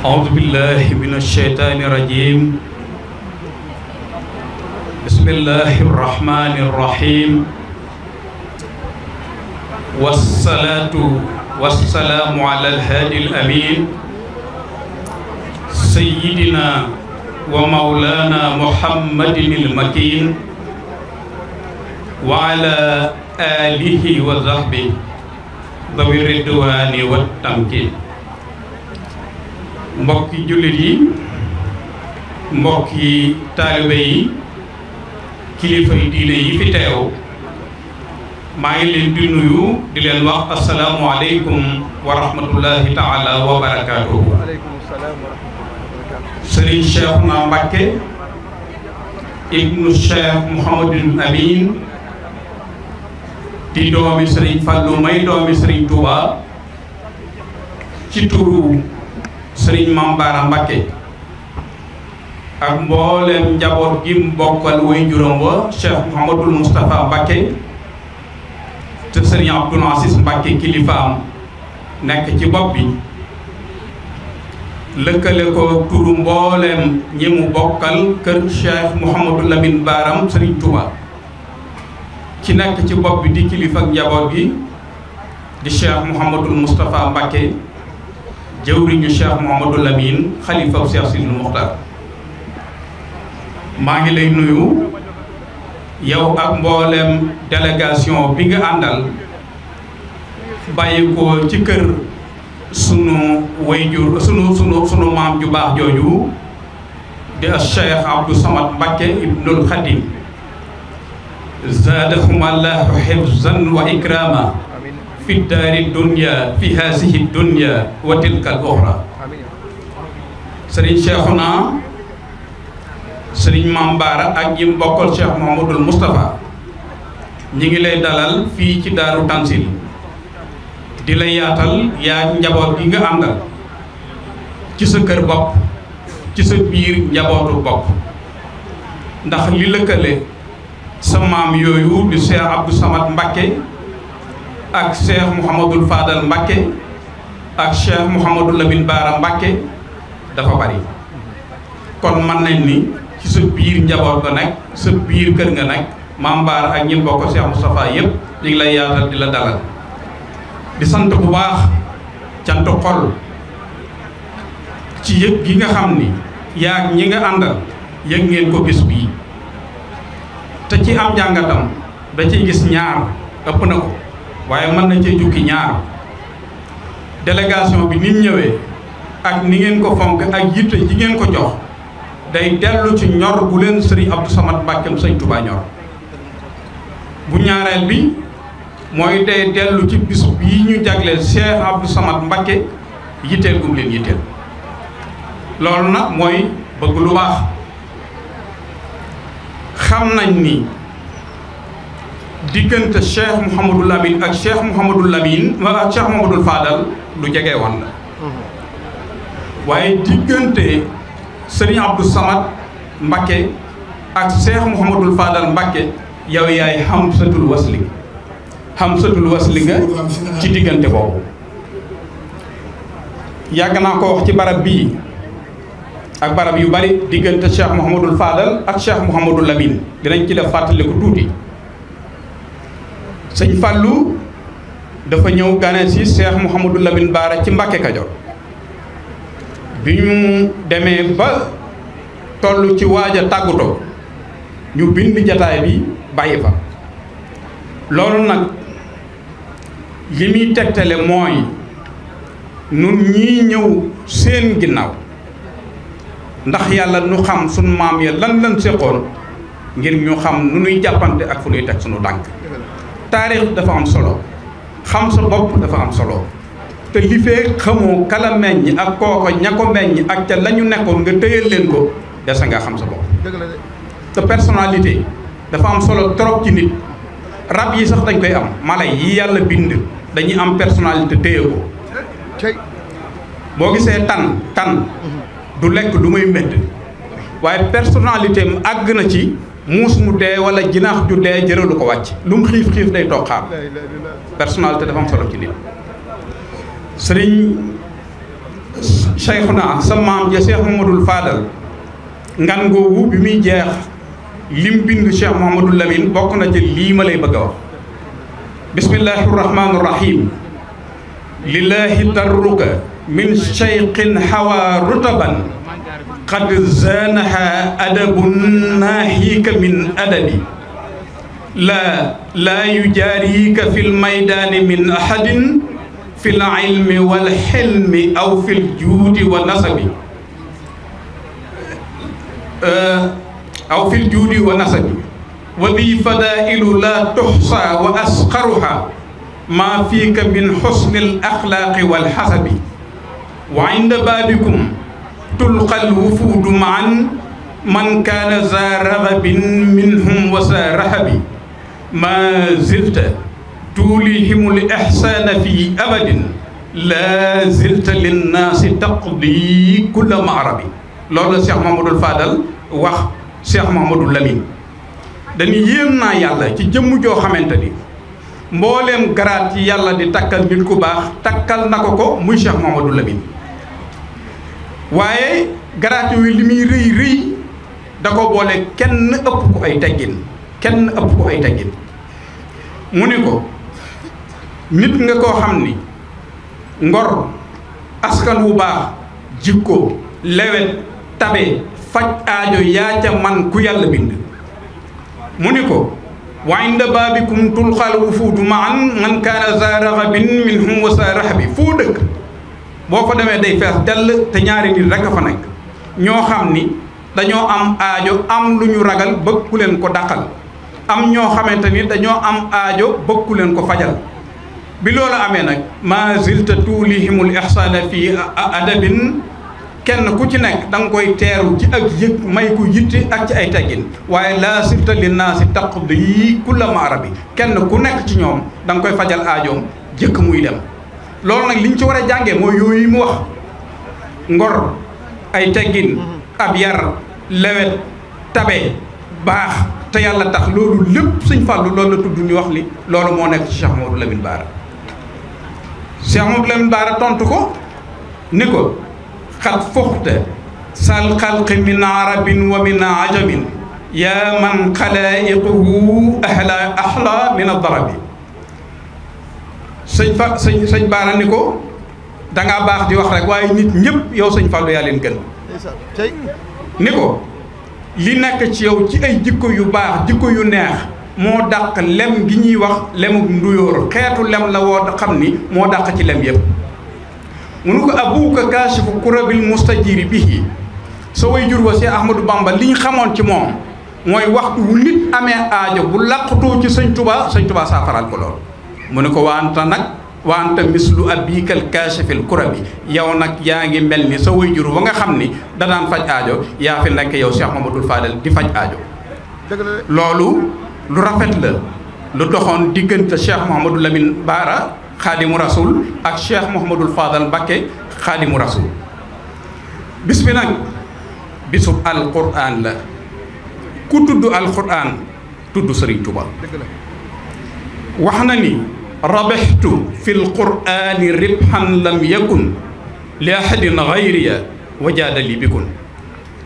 أعوذ بالله من الشيطان الرجيم بسم الله الرحمن الرحيم والصلاة والسلام على الهادي الأمين سيدنا ومولانا محمد المكين وعلى آله وصحبه ذوي الرضوان والتمكين. mbokki jullit yi mbokki taalibe yi kilifa yi diine yi fi teew maa ngi leen di nuyu di leen wax assalaamu aleykum wa rahmatullahi taala wa barakaatuhu. Sëriñ Cheikhouna Mbacké ibnu Cheikh Mouhamadul Amin di doomi Sëriñ Fallu may doomi Sëriñ Touba ci turu Sëriñ Mame Bara Mbacké ak mboolem njaboot gi mu bokkal way juróom wa Cheikh Mouhamadul Moustapha Mbacké te Sëriñ Abdoul Aziz Mbacké kilifaam nekk ci bopp bi lëkkale ko turu mboolem ñi mu bokkal kër Cheikh Mouhamadou Lamine Baram Sëriñ Touba ci nekk ci bopp bi di kilifa ak njaboot gi di Cheikh Mouhamadul Moustapha Mbacké jëwriñu Cheikh Mouhamadou Lamine xalifa Cheikh Sidil Muxtar. maa ngi lay nuyu yow ak mboolem délégation bi nga àndal bàyyi ko ci kër sunu wayjur sunu maam ju baax jooju di Cheikh Abdou Samad Mbacké ibnul Khadim zaadahumullahu hifzan wa ikrama fi daari dunya fi haasihi dunya wa tilka al uxra. Sëriñ Cheikhouna Sëriñ Mame Bara ak ñi bokkal Cheikh Mouhamadoul Moustapha ñi ngi lay dalal fii ci Daaru Tanzil di la yaatal yaa njaboot gi nga àndal ci sa kër bopp ci sa biir njabootu bopp ndax li lëkkale sa maam yooyu di Cheikh Abdou Samad Mbacké ak Cheikh Mouhamadul Fadal Mbacké ak Cheikh Mouhamadou Lamine Bara Mbacké dafa bari kon mën nañ ni ci sa biir njaboot nga nekk sa biir kër nga nekk Mame Bara ak ñi bokk Cheikh Moustapha yépp ñu ngi lay yaatal di la dalal di sant bu baax cant xol ci yëg gi nga xam ni yaa ñi nga àndal yëg ngeen ko gis bii te ci am jàngatam da ciy gis ñaar ëpp na ko waaye mën na cee jukki ñaar délégation bi ni mu ñëwee ak ni ngeen ko fonk ak yitte ji ngeen ko jox day dellu ci ñor bu leen Sëriñ Abdou Samad Mbacké Sëriñ Touba ñor bu ñaareel bi mooy day dellu ci bis bii ñu jagleel Cheikh Abdou Samad Mbacké yitteel gum leen yitteel loolu nag mooy bëgg lu baax. xam nañ ni diggante Cheikh Mouhamadou Lamine ak Cheikh Mouhamadou Lamine ak Cheikh Mouhamadou Fadal lu jege woon la waaye diggante Sëriñ Abdou Samad Mbacké ak Cheikh Mouhamadou Fadal Mbacké yow yaay hamsatul wasli nga ci diggante boobu. yàgg naa ko wax ci barab bii ak barab yu bari diggante Cheikh Mouhamadou Fadal ak Cheikh Mouhamadou Lamine dinañ ci def fàttaliku tuuti. Sëñ Fallou dafa ñëw gane si Cheikh Mouhamadou Lamine Bara ci Mbacké Kajoor bi ñu demee ba toll ci waaj a tàggutoo ñu bind jataay bi bàyyi fa. loolu nag li muy tegtale mooy nun ñii ñëw seen ginnaaw ndax yàlla nu xam sunu maam ya lan séqoon ngir ñu xam nu nuy jàppante ak fu nuy teg sunu tànk. taarix dafa am solo xam sa bopp dafa am solo te li fee xamoo kala meññ ak kooko ña ko meññ ak ca la ñu nekkoon nga tëyal leen ko dese nga xam sa bopp. te personnalité dafa am solo trop ci nit. rab yi sax dañ koy am mala yi yàlla bind dañuy am personnalité téye ko boo gisee tan du lekk lu muy mbedd waaye personnalité am àgg na ci muus mu dee wala jinaax ju dee jëralu ko wàcc lu mu xiif day toog xaar. personnalité dafa am solo ci nit. sëriñ Cheikhuna sa maam ja Cheikh Mouhamadoul Fadal ngan googu bi muy jeex lim bind Cheikh Mouhamadou Lamine bokk na ci lii ma lay bëgg a wax. bismillahi rahmaani rahim. lillahi darruka min cheikhin hawa rutaban qad zanaha adabun naahika min adabi la yujaarika fi lmaydani min ahadin fi lilmi walxilmi aw fi ljuudi wa nasabi wa di fadailu la tuxsa wa asqaruha ma fiika min xusni al axlaaqi wal xasabi wa inda baabikum tulqa al wufuudu maan man kaana za raxabin minhum wa sa raxabi ma zilta tuulihim al ixsaana fi abadin la zilta linnaasi taqdi kulla maarabi loolu la Cheikh Mouhamadoul Fadal wax Cheikh Mouhamadoul Lamine dañuy yéem naa yàlla ci jëmm joo xamante ni mbooleem garaat yi yàlla di takkal nit ku baax takkal na ko muy Cheikh Mouhamadoul Lamine waaye garaat yooyu li muy rëy rëy da ko boole kenn ëpp ko ay teggin mu ni ko nit nga koo xam ni ngor askan wu baax jikko lewet tabe faj aajo yaa ca man ku yàlla bind mu ni ko wa inda baabikum tulxal wufuudu maan man kaana za raxabin minhum wa sa raxabi foo dëkk boo fa demee day fees dell te ñaari nit rek a fa nekk ñoo xam ni dañoo am aajo am lu ñu ragal bëgg ku leen ko dàqal am ñoo xamante ni dañoo am aajo bëgg ku leen ko fajal bi loolu amee nag ma zilta tuulihimul ihsaana fii adabin kenn ku ci nekk da nga koy teeru ci ak yëg may ko yitte ak ci ay teggin waaye laa sirta li naa si taqdi kulla maarabi kenn ku nekk ci ñoom da nga koy fajal aajoom jëkk muy dem loolu nag liñ ci war a jàngee mooy yooyu mu wax ngor ay teggin ab yar lewet tabe baax te yàlla tax loolu lépp Sëñ Fallu loolu la tudd ñu wax li loolu moo nekk ci Cheikh Mouhamadoul Lamine Bara Cheikh Mouhamadoul Lamine Bara tontu ko ni ko xat fuxta sal xalqi min arabin wa min ajamin yaa man xalaa'iquhu ahla min ad-darabi sëñ Bara ni ko dangaa baax di wax rek waaye nit ñëpp yow Sëñ Fallu yaa leen gën ni ko li nekk ci yow ci ay jikko yu baax jikko yu neex moo dàq lem gi ñuy wax lemu nduyóor xeetu lem la woo xam ni moo dàq ci lem yëpp mu nu ko abuka kaashifu kurabil mustajiri bihi sa way jur wa Cheikh Ahmadou Bamba li ñu xamoon ci moom mooy waxtu wu nit amee aajo bu làqutoo ci Sëñ Tuubaa saafaral ko lool mu ne ko waanta mislu abikal kaashifil kurabi yow nag yaa ngi mel ni sa way jur wa nga xam ni da daan faj aajo yaa fi nekk yow Cheikh Mouhamadoul Fadal di faj aajo loolu lu rafet la lu doxoon diggante Cheikh Mouhamadoul Lamine Bara xaadimu rasul ak Cheikh Mouhamadoul Fadal Mbacké xaadimu rasul bis bi nag bisub alquran la ku tudd alquran tudd Serigne Touba wax na ni rabixtu fi lqurani ribhan lam yakun li ahadin gayriya wajaadali bikun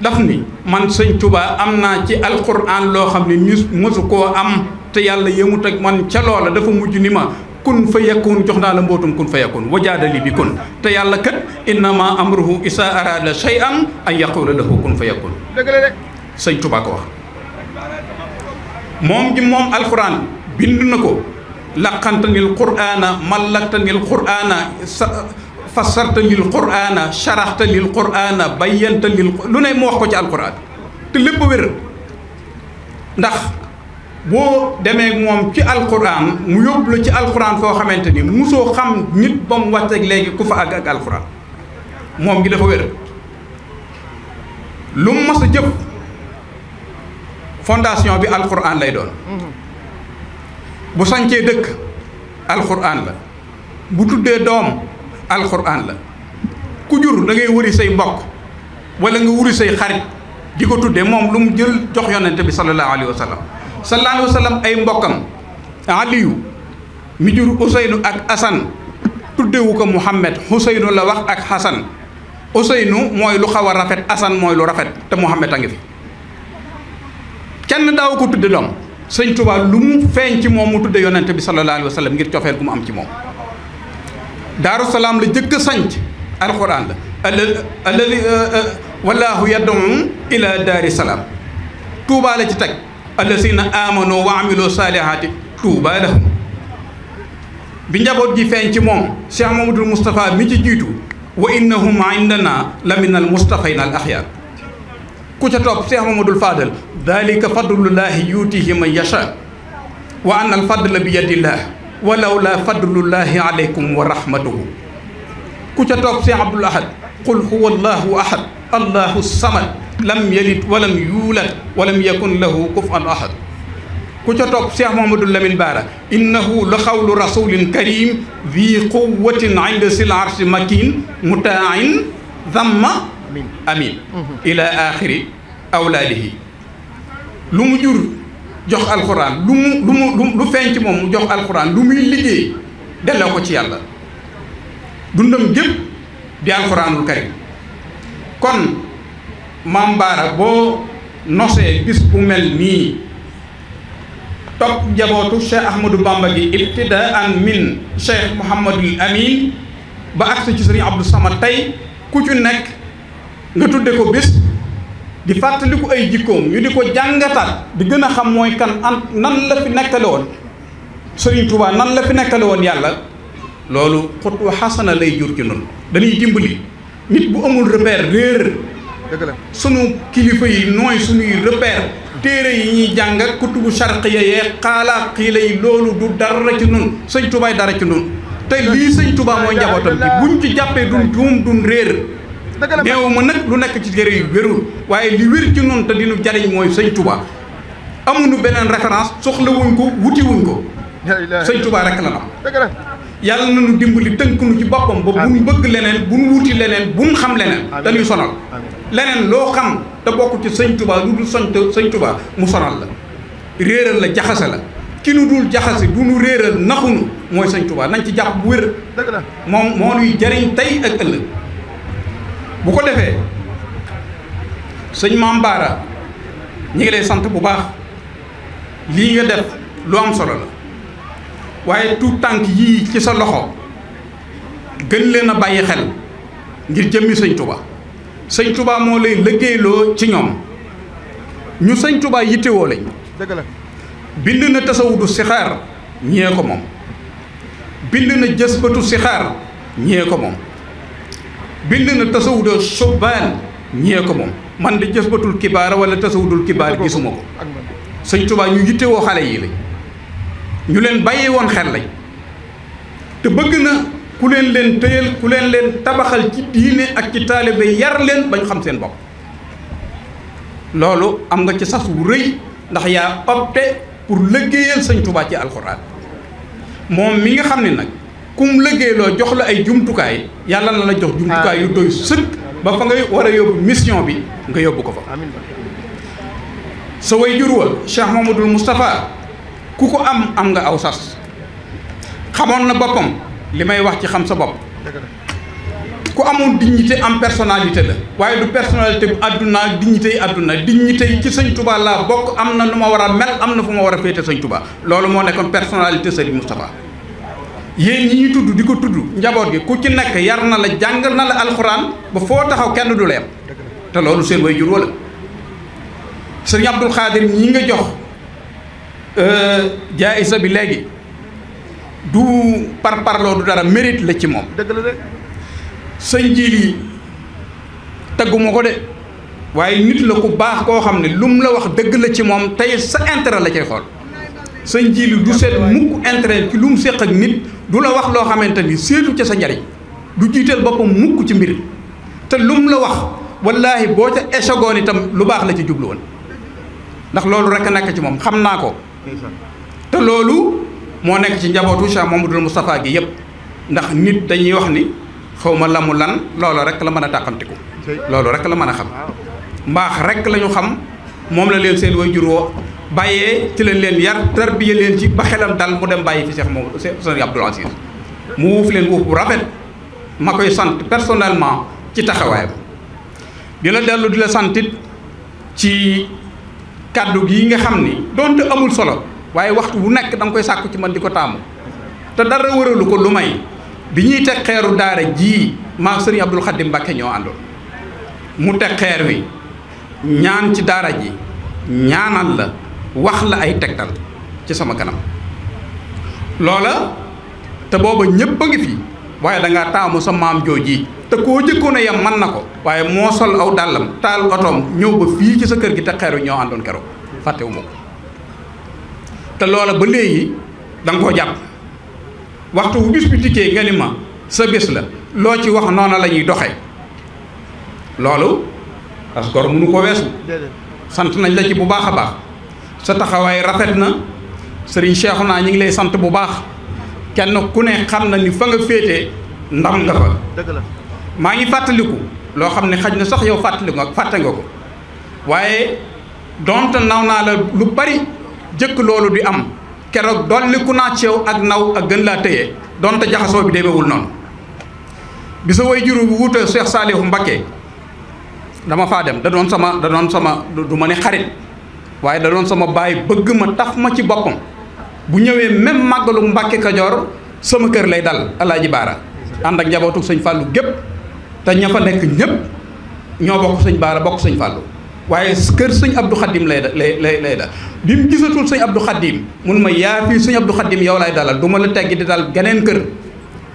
daf ni man Sëñ Touba am naa ci alquran loo xam ne ñu mësu koo am te yàlla yëmut ak man ca loola dafa mujj ni ma kun fa yakun jox naa la mbootum kun fa yakun wajaadali bi kun te yàlla kat innama amruhu isa arada shay'an an yaqula lahu kun fa yakun Sëñ Touba ko wax moom alquran bind na ko laqantanil qur'ana mallaktanil qur'ana fassartanil qur'ana sharaxtanil qur'ana bayyantanil lu ne mu wax ko ci alquran te lépp wér ndax boo demee moom ci alquran mu yóbbu la ci alquran foo xamante ni musoo xam nit ba mu wàcceeg léegi ku fa àgg ak alquran moom gi dafa wér lu mu mas a jëf fondation bi alquran lay doon bu sancee dëkk alquran la bu tuddee doom alquran la ku jur da ngay wëri say mbokk wala nga wëri say xarit di ko tudde moom lu mu jël jox yonente bi sallallahu alayhi wa sallam sallallahu alayhi wa sallam ay mbokkam Aliyu mi jur Ousseynou ak Assane tuddewu ko Mouhamed Ousseynou la wax ak Hassan Ousseynou mooy lu xaw a rafet Assane mooy lu rafet te Mouhamed a ngi fi kenn daaw ko tudde doom sëñ Tuubaa lu mu feeñ ci moom mu tudde yonente bi sallallahu alayhi wa sallam ngir cofeel gu mu am ci moom Daaru Salaam la jëkk a sanc alquran la alladi wallahu yad'u ila daari salaam Tuubaa la ci teg allasina amanu wa amilu salihati Tuubaa lahum bi njaboot ji feeñ ci moom Cheikh Mamadou Moustapha mi ci jiitu wa innahum indana la min al mustafayna al axyaar ku ca topp Cheikh Mamadou Fadal dalika fadlullahi yuutihi man yasha wa anna al fadla bi yadillah walaw la fadlullahi alaykum wa rahmatuhu ku ca topp Cheikh Abdoul Ahad qul huwa allahu ahad allahu samad lam yalid walam yuulad walam yakun lahu kufuwan ahad ku ca topp Cheikh Mouhamadou Lamine Bara innahu la xawlu rasulin karim vi quwatin inda sil arshi makin mutain damma amin ila axiri awlaadihi lu mu jur jox alxuraan lu feeñ ci moom mu jox alxuraan lu muy liggéey delloo ko ci yàlla dundam gépp di alxuraanul karim kon Maam Bara boo nosee bis bu mel nii topp njabootu Cheikh Ahmadou Bamba gi ibtidaan min Cheikh Mouhamadul Amin ba agsi ci Sëriñ Abdou Samad tey ku ci nekk nga tudde ko bis di fàttaliku ay jikkoom ñu di ko jàngataat di gën a xam mooy kan nan la fi nekkale woon Sëriñ Tuubaa nan la fi nekkale woon yàlla loolu xutwa xasana lay jur ci noonu dañuy dimbali nit bu amul repère réer sunu kilifa yi nooy sunuy repère téere yi ñuy jàng kutubu sharqiya yee xaalaa xiila yi loolu du dara ci nun sëñ Tuubaa dara ci nun te lii sëñ Tuubaa mooy njabootam bi buñ ci jàppee duñ juum duñ réer néew ma nag lu nekk ci téere yu wérul waaye li wér ci nun te dinu jariñ mooy sëñ Tuubaa amuñu beneen référence soxlawuñ ko wutiwuñ ko sëñ Tuubaa rek la nam yàlla nañu dimbali tënk nu ci boppam ba buñ bëgg leneen buñ wuti leneen buñ xam leneen dañuy sonal leneen loo xam te bokk ci sëñ Tuubaa lu dul sëñ Tuubaa mu sonal la réeral la jaxase la ki nu dul jaxase du nu réeral naxunu mooy sëñ Tuubaa nañ ci jàpp bu wér moom moo nuy jariñ tey ak ëllëg bu ko defee sëñ Maam Bara ñi ngi lay sant bu baax lii nga def lu am solo la waaye tout tànk yii ci sa loxo gën leen a bàyyi xel ngir jëmmi sëñ Tuubaa sëñ Tuubaa moo lay liggéeyloo ci ñoom ñu sëñ Tuubaa yittewoo lañ dëgg la bind na tasawudu sixaar ñee ko moom bind na jësbatu sixaar ñee ko moom bind na tasawudu subaan ñee ko moom man de jësbatul kibaar wala tasawudul kibaar gisuma ko sëñ Tuubaa ñu yittewoo xale yi lañ ñu leen bàyyi woon xel lañ te bëgg na ku leen tëyal ku leen tabaxal ci diine ak ci taalibe yar leen ba ñu xam seen bopp loolu am nga ci sas wu rëy ndax yaa opté pour liggéeyal sëñ Tuubaa ci alxuraan moom mi nga xam ne nag kum liggéeyloo jox la ay jumtukaay yàlla na la jox jumtukaay yu doy sëkk ba fa ngay war a yóbbu mission bi nga yóbbu ko fa sa way jur wa Cheikh Mamadou Moustapha ku ko am nga aw sas xamoon na boppam li may wax ci xam sa bopp ku amoon dignité am personnalité la waaye du personnalité bu àdduna dignité yi àdduna dignité yi ci sëñ Tuubaa laa bokk am na nu ma war a mel am na fu ma war a féete sëñ Tuubaa loolu moo nekkoon personnalité Serigne Moustapha yéen ñi ñuy tudd di ko tudd njaboot gi ku ci nekk yar na la jàngal na la alxuraan ba foo taxaw kenn du leem te loolu seen way jur wala Serigne Abdoul Khadir ñi nga jox jaayisa bi léegi du parparloo du dara mérite la ci moom. dëgg la de sëñ Jili tagguma ko de waaye nit la ku baax koo xam ne lum la wax dëgg la ci moom tey sa intérêt la cay xool sëñ Jili du seet mukk intérêt ci lu mu séq ak nit du la wax loo xamante ni seetu ca sa njariñ du jiital boppam mukk ci mbir te lum la wax wallaahi boo ca échegoon itam lu baax la ci jublu woon ndax loolu rek a nekk ci moom xam naa ko. te loolu moo nekk ci njabootu Cheikh Mamadou Moustapha gi yëpp ndax nit dañuy wax ni xaw ma la mu lan loolu rek la mën a tàqamtiku loolu rek la mën a xam mbaax rek la ñu xam moom la leen seen waajur woo bàyyee ci lañ leen yar tarbiya leen ci ba xelam dal mu dem bàyyi fi Cheikh moom Sëriñ Abdoul Aziz mu wuuf leen wuuf bu rafet ma koy sant personnellement ci taxawaayam di la dellu di la santit ci kàddu gi nga xam ni donte amul solo waaye waxtu bu nekk da nga koy sàkku ci man di ko taamu te dara wëralu ko lu may bi ñuy teg xeeru daara ji maa Sëriñ Abdul Xadim Mbàkke ñoo àndoon mu teg xeer wi ñaan ci daara ji ñaanal la wax la ay tegtal ci sama kanam loola te booba ñépp a ngi fi waaye dangaa taamu sa maam jooji te koo jëkkoon a yem man na ko waaye moo sol aw dàllam taal otoom ñëw ba fii ci sa kër gi te xeer wi ñoo àndoon keroog fàttewu ma ko te loola ba léegi da nga koo jàpp waxtu bu bis bi dikkee nga ni ma sa bés la loo ci wax noona la ñuy doxee loolu as gor mënu ko weesu sant nañ la ci bu baax a baax sa taxawaay rafet na sëriñ Cheikhouna ñi ngi lay sant bu baax kenn ku ne xam na ni fa nga féetee ndam nga fa maa ngi fàttaliku loo xam ne xaj na sax yow fàtte nga ko waaye donte naw naa la lu bari jëkk loolu di am keroog dolliku naa ci yow ak naw ak gën laa tëye donte jaxasoo bi demeewul noonu bi sa way juru bu wuute Cheikh Saliou Mbacké dama faa dem da doon sama du ma ne xarit waaye da doon sama baay bëgg ma taf ma ci boppam bu ñëwee même màggalu Mbàkke Kajoor sama kër lay dal Alaaji Baara ànd ak njabootu sëñ Fallou gépp te ña fa nekk ñëpp ñoo bokk sëñ Baara bokk sëñ Fallou waaye kër sëñ Abdou Khadim lay dal bi mu gisatul sëñ Abdou Khadim mun ma yaa fii sëñ Abdou Khadim yow lay dalal du ma la teggi di dal geneen kër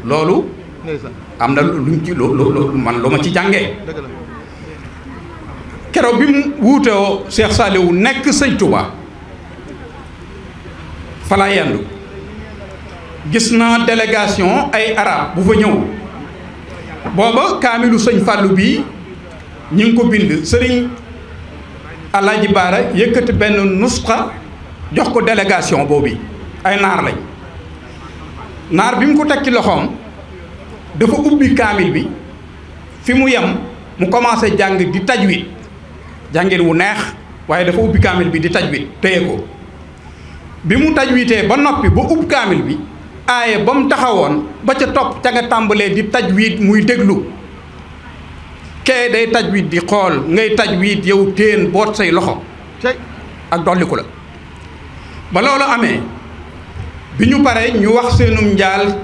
loolu am na luñ ci lu man lu ma ci jàngee keroog bi mu wuutewoo Cheikh Saliou nekk sëñ Touba fa laa yendu gis naa délégation ay arab bu fa ñëw booba kaamilu sëñ Fallou bii ñu ngi ko bind sëriñ Alaaji Baara yëkkati benn nusxa jox ko délégation boobu ay naar lañ naar bi mu ko teg ci loxoom dafa ubbi kaamil bi fi mu yem mu commencé jàng di tajwid jàngin wu neex waaye dafa ubbi kaamil bi di tajwid téye ko bi mu tajwitee ba noppi ba ubbi kaamil bi aaye ba mu taxawoon ba ca topp ca nga tàmbalee di tajwid muy déglu kee day tajwid di xool ngay tajwid yow téen boot say loxo ak dolliku la ba loolu amee bi ñu paree ñu wax seenum njaal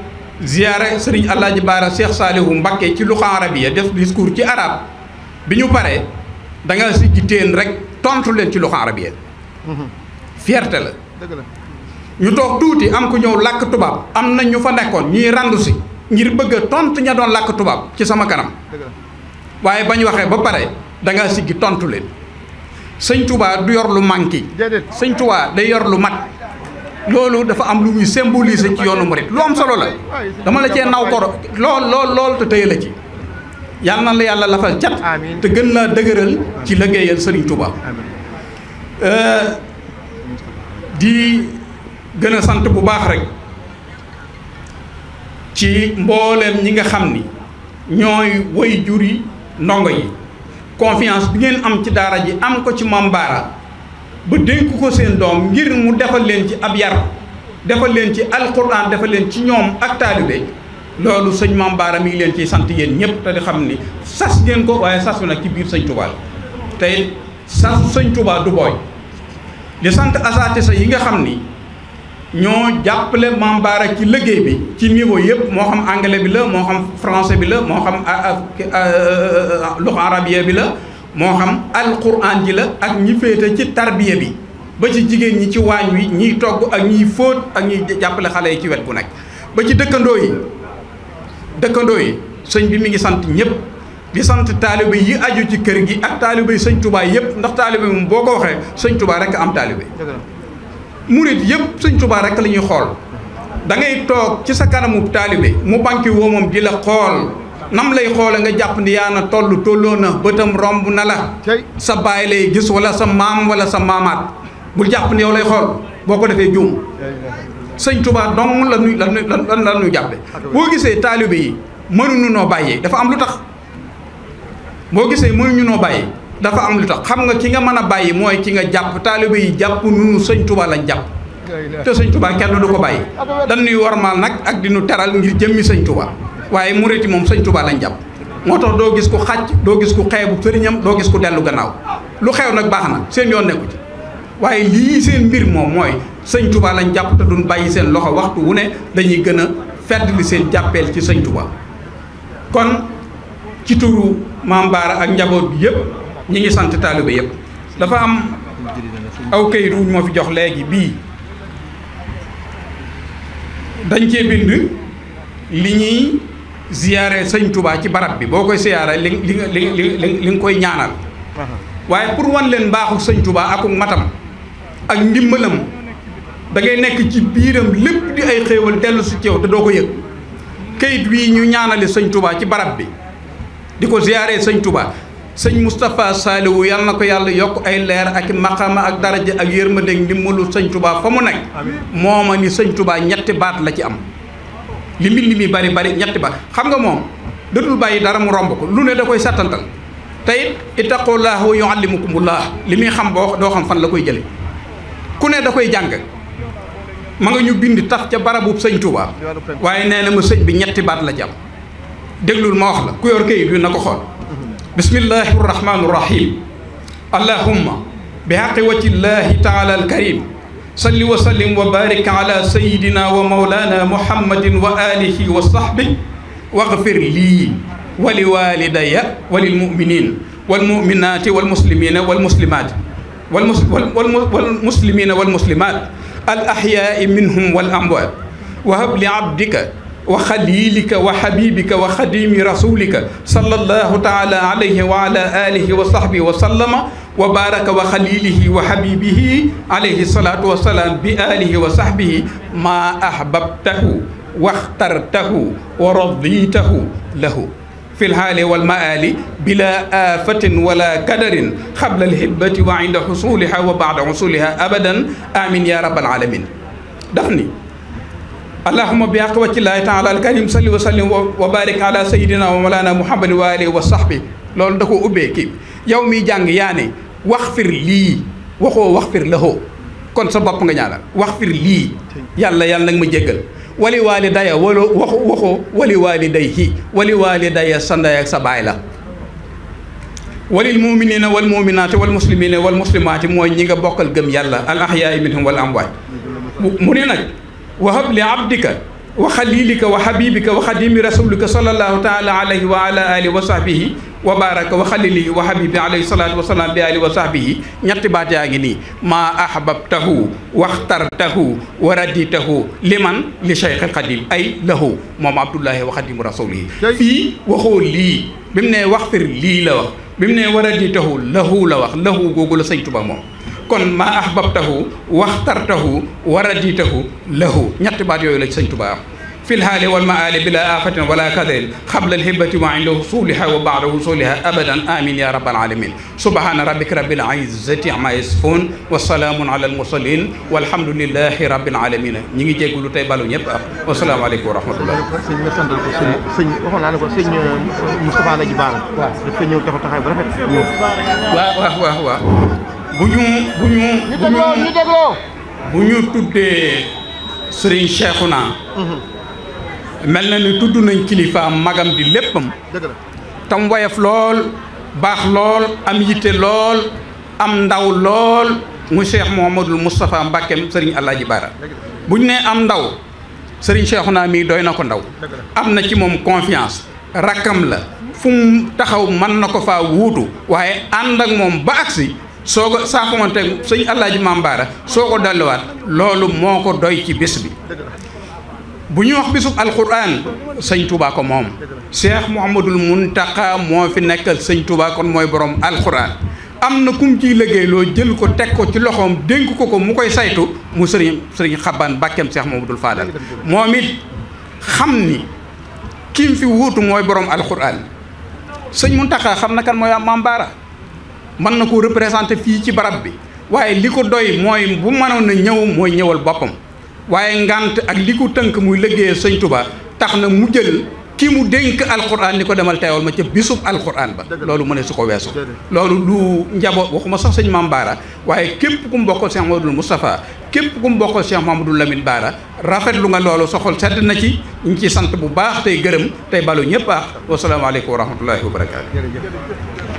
ziyaare sëriñ Alaaji Baara Cheikh Saliou Mbacké ci luxa arabiya def discours ci arab bi ñu paree da nga si téen rek tontu leen ci luxa arabiya fierté la ñu toog tuuti am ku ñëw làkk tubaab am na ñu fa nekkoon ñuy randu si ngir bëgg a tontu ña doon làkk tubaab ci sama kanam waaye ba ñu waxee ba pare da ngaa siggi tontu leen sëñ Touba du yor lu manqué sëñ Touba day yor lu mat loolu dafa am lu muy symboliser ci yoonu murit lu am solo la dama la cee naw ko lool te tëye la ci yàlla na la yàlla lafal cat te gën laa dëgëral ci liggéeyal sëriñ Touba di gën a sant bu baax rek ci mbooleem ñi nga xam ni ñooy way juri ndongo yi confiance bi ngeen am ci daara ji am ko ci Mame Bara ba dénk ko seen doom ngir mu defal leen ci ab yar defal leen ci alquran defal leen ci ñoom ak taalibe loolu sëñ Mame Bara mi ngi leen ciy sant yéen ñëpp te di xam ni sas ngeen ko waaye sasu nag ci biir sëñ Touba la tey sasu sëñ Touba du booy di sant asatisa yi nga xam ni ñoo jàppale Mame Bara ci liggéey bi ci niveau yëpp moo xam anglais bi la moo xam français bi la moo xam luxa arabiya bi la moo xam alquran ji la ak ñi féete ci tarbiya bi ba ci jigéen ñi ci waañ wi ñiy togg ak ñiy fóot ak ñiy jàppale xale yi ci wet gu nekk ba ci dëkkandoo yi sëñ bi mi ngi sant ñëpp di sant taalibe yi aju ci kër gi ak taalibe yi sëñ Touba yëpp ndax taalibe moom boo ko waxee sëñ Touba rek am taalibe murit yëpp sëñ Touba rek la ñuy xool da ngay toog ci sa kanamu taalibe mu banki woo moom di la xool nam lay xoole nga jàpp ni yaa na tolloo na bëtam romb na la sa baay lay gis wala sa maam wala sa maamaat bul jàpp ni yow lay xool boo ko defee juum sëñ Touba dong la ñuy jàppe boo gisee taalibe yi mënuñu noo bàyyee dafa am lu tax boo gisee mënuñu noo bàyyee dafa am lu tax xam nga ki nga mën a bàyyi mooy ki nga jàpp taalibe yi jàpp nunu sëñ Tuubaa lañ jàpp te sëñ Tuubaa kenn du ko bàyyi dañuy warmaal nag ak di nu teral ngir jëmmi sëñ Tuubaa waaye murit yi moom sëñ Tuubaa lañ jàpp moo tax doo gis ku xàcc doo gis ku xeebu sëriñam doo gis ku dellu gannaaw lu xew nag baax na seen yoon nekku ci waaye lii seen mbir moom mooy sëñ Tuubaa lañ jàpp te duñ bàyyi seen loxo waxtu wu ne dañuy gën a feddli seen jàppeel ci sëñ Tuubaa kon ci turu Maam Baara ak njaboot bi yëpp ñi ngi sant taalibe yëpp dafa am aw kayit wu moo fi jox léegi bii dañ cee bind li ñuy ziyaare sëñ Touba ci barab bi boo koy ziyaare li nga koy ñaanal waaye pour wan leen mbaaxu sëñ Touba ak matam ak ndimbalam da ngay nekk ci biiram lépp di ay xéewal dellu si ceew te doo ko yëg kayit wii ñu ñaanale sëñ Touba ci barab bi di ko ziyaare sëñ Touba sëñ Moustapha Saliou yal na ko yàlla yokk ay leer ak maqama ak daraja ak yërmande ak ndimbalu sëñ Touba fa mu nekk mooma ni sëñ Touba ñetti baat la ci am li mbind mi bari ñetti baat xam nga moom dootul bàyyi dara mu romb ko lu ne da koy settantal tey ittaqullaah wa yuallimukumullah li muy xam boo doo xam fan la koy jële ku ne da koy jàng ma nga ñu bind taf ca barabub sëñ Touba waaye nee na ma sëñ bi ñetti baat la ci am déglul ma wax la ku yor kayit bi na ko xool bismillahi irrahmani irrahim allahumma bi haqi wajhillahi taala alkarim salli wa sallim wa barik ala sayidina wa maulana muhammadin wa alihi wa sahbih waghfir lii wa li walidaya wa lil muminin wal muminati wal muslimina wal muslimat wal muslimina wal muslimat al ahyai minhum wal amwat wa hab li abdika wa xalilika wa xabibika wa xadimi rasulika sallallahu taala alayhi wa ala alihi wa sahbihi wa sallama wa baraka wa xalilihi wa xabibihi alayhi salatu wa salaam bi alihi wa sahbihi ma ahbabtahu waxtartahu wa raditahu lahu fi lhaali walmaali bila afatin wala kadarin xabla alhibbati wa inda xusuliha wa bada xusuliha abadan amin ya rabbal alamin daf ni allahumma bi haqi wajhillahi taala alkarim salli wa sallim wa barik ala sayidina wa mawlana muhammadin wa alihi wa sahbi loolu da ko ubbee kii yow miy jàng yaa ne wax fir lii waxoo wax fir lahoo kon sa bopp nga ñaanal wax fir lii yàlla nag ma jéggal wali waali daya wala waxoo wali waali day hi wali waali daya sa ndey ak sa baay la walil muminina wal muminaati wal muslimina wal muslimaati mooy ñi nga bokkal gëm yàlla al ahyaai minhum wal amwaat mu ne nag wahab li abdika wa xalilika wa habibika wa xadimi rasulika sallallahu taala alayhi wa ala alihi wa sahbihi wa baraka wa xalilihi wa habibi alayhi salatu wasalaam bi alihi wa sahbihi ñetti baat yaa ngi nii maa ahbabtahu waxtartahu wa raditahu liman li cheikh al xadim ay lahu moom abdullahi wa xadimu rasulihi fii waxoo lii bi mu ne wax fir lii la wax bi mu ne wa raditahu lahu la wax lahu googu la sëñ Tuba moom kon maa ahbabtahu waxtartahu wa raditahu lahu ñetti baat yooyu la ci sëñ Tuba am fi lhaali wal maali bila afatin wala kadarin xabla alhibati wa inda husuliha wa bada husuliha abadan amin ya rabbal alamin subhana rabbika rabbil izzati amma yasifun wa salaamun ala almursalin walhamdulillahi rabbil alamin ñi ngi jéggulu tey balu ñëpp ak wasalaamaaleykum wa rahmatullah sëñ ma sant ko sëñ waxoon naa ne ko sëñ Moustapha la ji baara dafa ñëw taxaw taxaw bu rafet waaw bu ñu tuddee Serigne Cheikhouna mel na ni tudd nañ kilifaam magam di léppam tam woyof lool baax lool am yitte lool am ndaw lool mu Cheikh Mouhamadoul Moustapha Mbackeem Serigne Alaaji Baara bu ñu nee am ndaw Serigne Cheikhouna mii doy na ko ndaw am na ci moom confiance rakkam la fu mu taxaw mën na ko faa wuutu waaye ànd ak moom ba agsi soo ko saafonte sëñ Alaaji Maam Baara soo ko delluwaat loolu moo ko doy ci bés bi bu ñu wax bisub alquran sëñ Touba ko moom Cheikh Mouhamadoul Mountakha moo fi nekkal sëñ Touba kon mooy borom alquran am na kum ciy liggéey loo jël ko teg ko ci loxoom dénk ko mu koy saytu mu sëriñ Xaban Mbàkkeem Cheikh Mouhamadoul Fadal moom it xam ni kim fi wuutu mooy borom alquran sëñ Mountakha xam na kan mooy Maam Baara mën na ko représenté fii ci barab bi waaye li ko doy mooy bu mënoon na ñëw mooy ñëwal boppam waaye ngant ak li ko tënk muy liggéeyal sëñ Touba tax na mu jël ki mu dénk alquran ni ko demal teewal ma ca bisub alquran ba loolu mu ne su ko weesu loolu lu njaboot waxuma sax sëñ Mame Bara waaye képp ku mu bokkal Cheikh Mamadou Moustapha képp ku mu bokkal Cheikh Mamadou Lamine Bara rafetlu nga loolu soxol sedd na ci ñu ci sant bu baax tey gërëm tey balu ñëpp baax wasalaamaaleykum wa rahmatullahi wa barakaatu.